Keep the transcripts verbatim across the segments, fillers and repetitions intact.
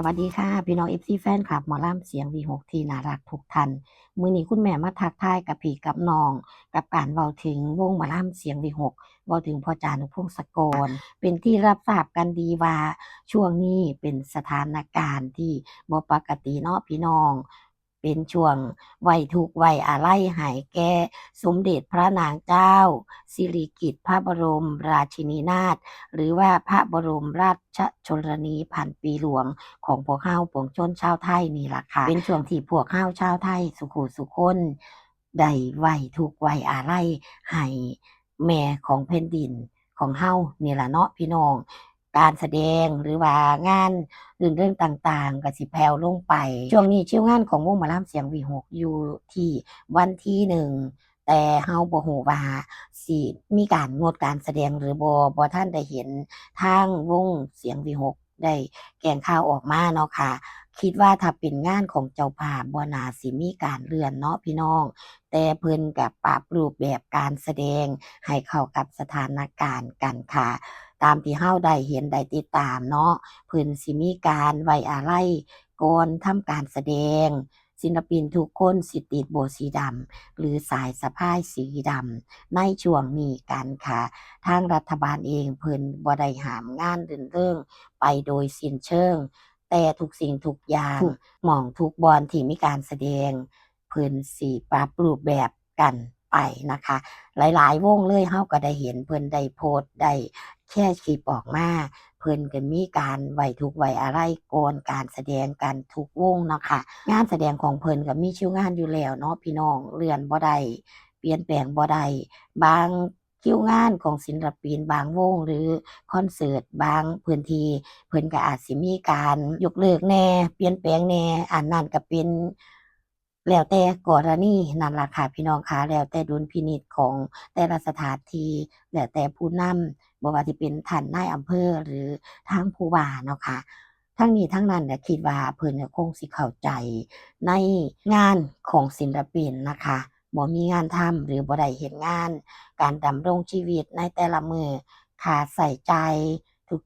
สวัสดีค่ะ พี่น้อง เอฟซี แฟนคลับหมอลำเสียงวิหกที่น่ารักทุกท่าน มื้อนี้คุณแม่มาทักทายกับพี่กับน้อง กับการเว้าถึงวงหมอลำเสียงวิหก เว้าถึงพ่อจานุพงศกร เป็นที่รับทราบกันดีว่าช่วงนี้เป็นสถานการณ์ที่บ่ปกติเนาะพี่น้อง เป็นช่วงไว้ทุกข์ไว้อาลัยให้แก่สมเด็จพระนางเจ้าสิริกิติ์พระบรมราชินีนาถ หรือว่าพระบรมราชชนนีพันปีหลวงของพวกเฮาปวงชนชาวไทยนี่ล่ะค่ะ เป็นช่วงที่พวกเฮาชาวไทยสุขุสุคนได้ไว้ทุกข์ไว้อาลัยให้แม่ของแผ่นดินของเฮานี่ล่ะเนาะพี่น้อง การแสดงหรือว่างานรื่นเริงต่างๆ ก็สิแผ่วลงไป ช่วงนี้คิวงานของวงหมอลำเสียงวิหกอยู่ที่วันที่หนึ่ง แต่เฮาบ่ฮู้ว่าสิมีการงดการแสดงหรือบ่ บ่ทันได้เห็นทางวงเสียงวิหกได้แจ้งข่าวออกมาเนาะค่ะ คิดว่าถ้าเป็นงานของเจ้าภาพบ่น่าสิมีการเลื่อนเนาะพี่น้อง แต่เพิ่นก็ปรับรูปแบบการแสดงให้เข้ากับสถานการณ์กันค่ะ ตามที่เฮาได้เห็นได้ติดตามเนาะ เพิ่นสิมีการไว้อาลัยก่อนทำการแสดง ศิลปินทุกคนสิติดโบว์สีดำหรือสายสะพายสีดำในช่วงนี้กันค่ะ ทางรัฐบาลเองเพิ่นบ่ได้ห้ามงานรื่นเริงไปโดยสิ้นเชิง แต่ทุกสิ่งทุกอย่าง ทุกหม่องทุกบ่อนที่มีการแสดง เพิ่นสิปรับรูปแบบกันไปนะคะ หลายๆวงเลยเฮาก็ได้เห็นเพิ่นได้โพสต์ได้แชร์คลิปออกมา เพิ่นก็มีการไว้ทุกข์ไว้อาลัยก่อนการแสดงกันทุกวงเนาะค่ะ งานแสดงของเพิ่นก็มีคิวงานอยู่แล้วเนาะพี่น้อง เลื่อนบ่ได้ เปลี่ยนแปลงบ่ได้ บางคิวงานของศิลปินบางวงหรือคอนเสิร์ตบางพื้นที่ เพิ่นก็อาจสิมีการยกเลิกแหน่ เปลี่ยนแปลงแหน่ อันนั้นก็เป็น แล้วแต่กรณีนั่นล่ะค่ะพี่น้องค่ะ แล้วแต่ดุลพินิจของแต่ละสถานที่ แล้วแต่ผู้นำ บ่ว่าสิเป็นท่านนายอำเภอหรือทางผู้ว่าเนาะค่ะ ทั้งนี้ทั้งนั้นก็คิดว่าเพิ่นก็คงสิเข้าใจในงานของศิลปินนะคะ บ่มีงานทำหรือบ่ได้เฮ็ดงาน การดำรงชีวิตในแต่ละมื้อ ค่าใช้จ่าย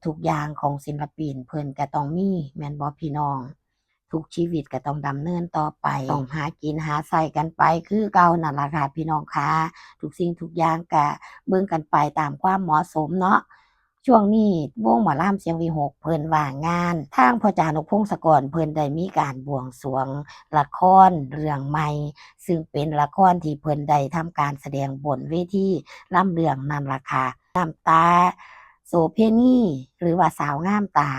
ทุกๆอย่างของศิลปินเพิ่นก็ต้องมี แม่นบ่พี่น้อง ทุกชีวิตก็ต้องดำเนินต่อไป ต้องหากินหาใช้กันไปคือเก่านั่นล่ะค่ะพี่น้องค่ะ ทุกสิ่งทุกอย่างก็เบิ่งกันไปตามความเหมาะสมเนาะ ช่วงนี้วงหมอลำเสียงวิหกเพิ่นว่างงาน ทางพ่อจานุพงศกรเพิ่นได้มีการบวงสรวงละครเรื่องใหม่ ซึ่งเป็นละครที่เพิ่นได้ทำการแสดงบนเวทีลำเรื่องนั่นล่ะค่ะ น้ำตาโสเภณี หรือว่าสาวงามตา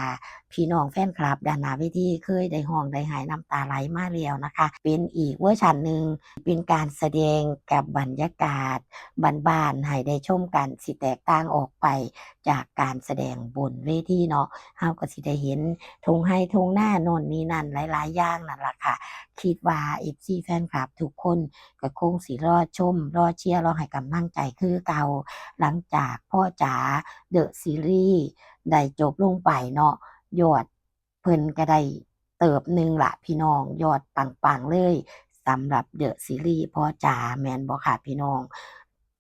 พี่น้องแฟนคลับด้านหน้าเวทีเคยได้ฮ้องได้ไห้น้ำตาไหลมาแล้วนะคะ เป็นอีกเวอร์ชันหนึ่ง เป็นการแสดงกับบรรยากาศบ้านๆ ให้ได้ชมกัน สิแตกต่างออกไปจากการแสดงบนเวทีเนาะ เฮาก็สิได้เห็นท่งไฮ่ท่งนาโน่นนี่นั่นหลายๆอย่างนั่นล่ะค่ะ คิดว่า เอฟซี แฟนคลับทุกคนก็คงสิรอชม รอเชียร์ รอให้กำลังใจคือเก่า หลังจากพ่อจ๋า เดอะซีรีส์ ได้จบลงไปเนาะ ยอดเพิ่นก็ได้เติบหนึ่งละพี่น้อง ยอดปังๆเลย สำหรับเดอะซีรีส์พ่อจ๋า แม่นบ่ค่ะพี่น้อง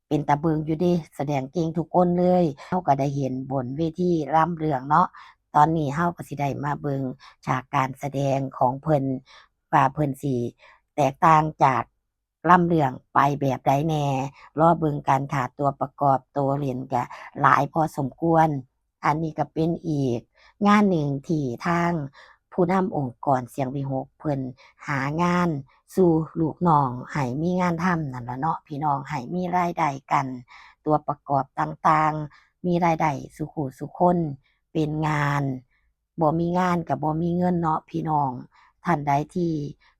เป็นตาเบิ่งอยู่เด้ แสดงเก่งทุกคนเลย เฮาก็ได้เห็นบนเวทีลำเรื่องเนาะ ตอนนี้เฮาก็สิได้มาเบิ่งฉากการแสดงของเพิ่น ว่าเพิ่นสิแตกต่างจากลำเรื่องไปแบบใดแหน่ รอเบิ่งกันค่ะ ตัวประกอบตัวเล่นก็หลายพอสมควร อันนี้ก็เป็นอีกงานหนึ่งที่ทางผู้นำองค์กรเสียงวิหกเพิ่นหางานสู่ลูกน้องให้มีงานทำนั่นล่ะเนาะพี่น้อง ให้มีรายได้กัน ตัวประกอบต่างๆ มีรายได้สู่คู่สู่คน เป็นงาน บ่มีงานก็บ่มีเงินเนาะพี่น้อง ท่านใดที่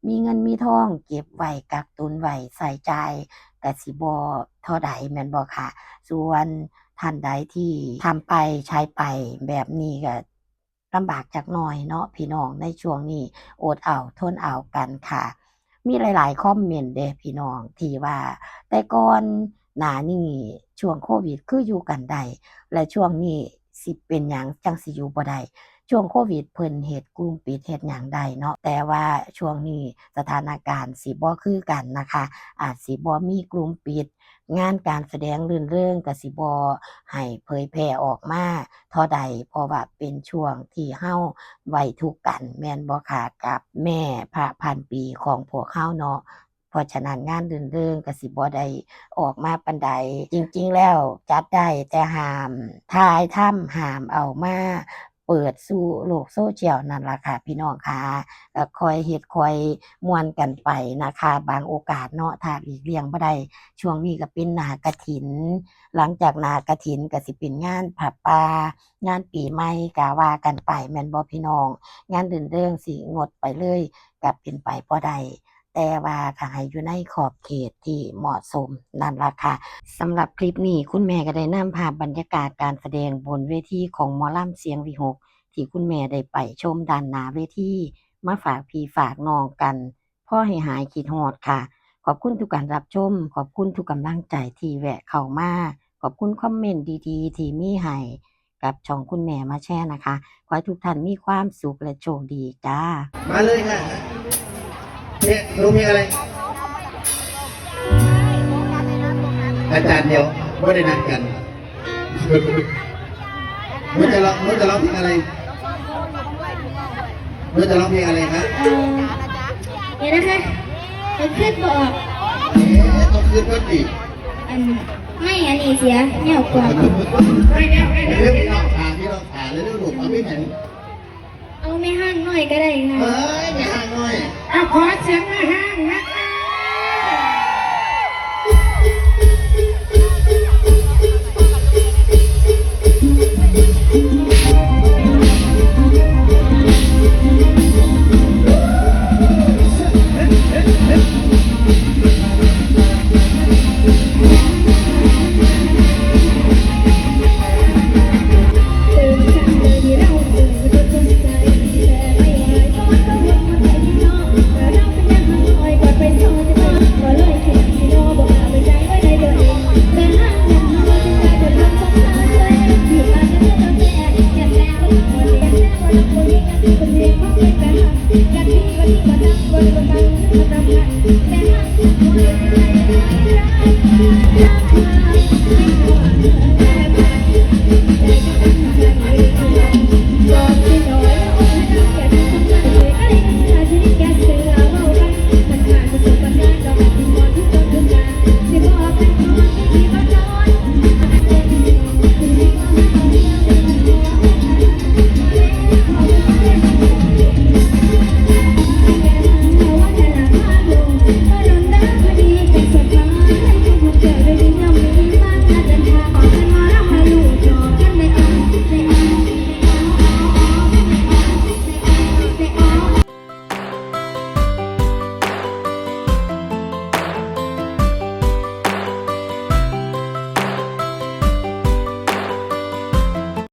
มีเงินมีทองเก็บไว้กักตุนไว้ใช้จ่ายก็สิบ่เท่าใดแม่นบ่คะ ส่วนท่านใดที่ทำไปใช้ไปแบบนี้ก็ลำบากจักหน่อยเนาะพี่น้อง ในช่วงนี้อดเอาทนเอากันค่ะ มีหลายๆคอมเมนต์เด้พี่น้อง ที่ว่าแต่ก่อนหน้านี้ช่วงโควิดคืออยู่กันได้ และช่วงนี้สิเป็นหยังจั่งสิอยู่บ่ได้ ช่วงโควิดเพิ่นเฮ็ดกลุ่มปิดเฮ็ดหยังได้เนาะ แต่ว่าช่วงนี้สถานการณ์สิบ่คือกันนะคะ อาจสิบ่มีกลุ่มปิด งานการแสดงรื่นเริงก็สิบ่ให้เผยแพร่ออกมาเท่าใด เพราะว่าเป็นช่วงที่เฮาไว้ทุกข์กัน แม่นบ่คะ กับแม่พระพันปีของพวกเฮาเนาะ เพราะฉะนั้นงานรื่นเริงก็สิบ่ได้ออกมาปานใด จริงๆ แล้วจัดได้ แต่ห้ามถ่ายทำ ห้ามเอามาเปิดสู่โลกโซเชียลนั่นล่ะค่ะพี่น้องค่ะ ก็ค่อยเฮ็ดค่อยม่วนกันไปนะคะ บางโอกาสเนาะ ถ้าหลีกเลี่ยงบ่ได้ ช่วงนี้ก็เป็นหน้ากฐิน หลังจากหน้ากฐินก็สิเป็นงานผ้าป่า งานปีใหม่ก็ว่ากันไป แม่นบ่พี่น้อง งานรื่นเริงสิงดไปเลยก็เป็นไปบ่ได้ แต่ว่าก็ให้อยู่ในขอบเขตที่เหมาะสมนั่นล่ะค่ะ สำหรับคลิปนี้คุณแม่ก็ได้นำภาพบรรยากาศการแสดงบนเวทีของหมอลำเสียงวิหค ที่คุณแม่ได้ไปชมด้านหน้าเวที มาฝากพี่ฝากน้องกัน พอให้หายคิดฮอดค่ะ ขอบคุณทุกการรับชม ขอบคุณทุกกำลังใจที่แวะเข้ามา ขอบคุณคอมเมนต์ดีๆ ที่มีให้กับช่องคุณแม่มาแชร์นะคะ ขอให้ทุกท่านมีความสุขและโชคดีจ้า มาเลยค่ะ เพลง รู้เพลงอะไร อาจารย์เดียว ไม่ได้นัดกัน หนูจะร้อง หนูจะร้องเพลงอะไร หนูจะร้องเพลงอะไรคะ เอ่อ เดี๋ยวนะคะ ไปขึ้นบอก เอ๊ะ ต้องขึ้นก็ดิ อัน ไม่ อันนี้เสีย เนี่ยกว่า ไม่แล้ว ไม่แล้ว เรื่องพี่น้องขา พี่น้องขา เรื่องหนูเอาไม่เห็น เอาแม่ฮ้างน้อยก็ได้ค่ะ เอ้ย แม่ฮ้างน้อย เอาขอเสียงแม่ฮ้างนะคะ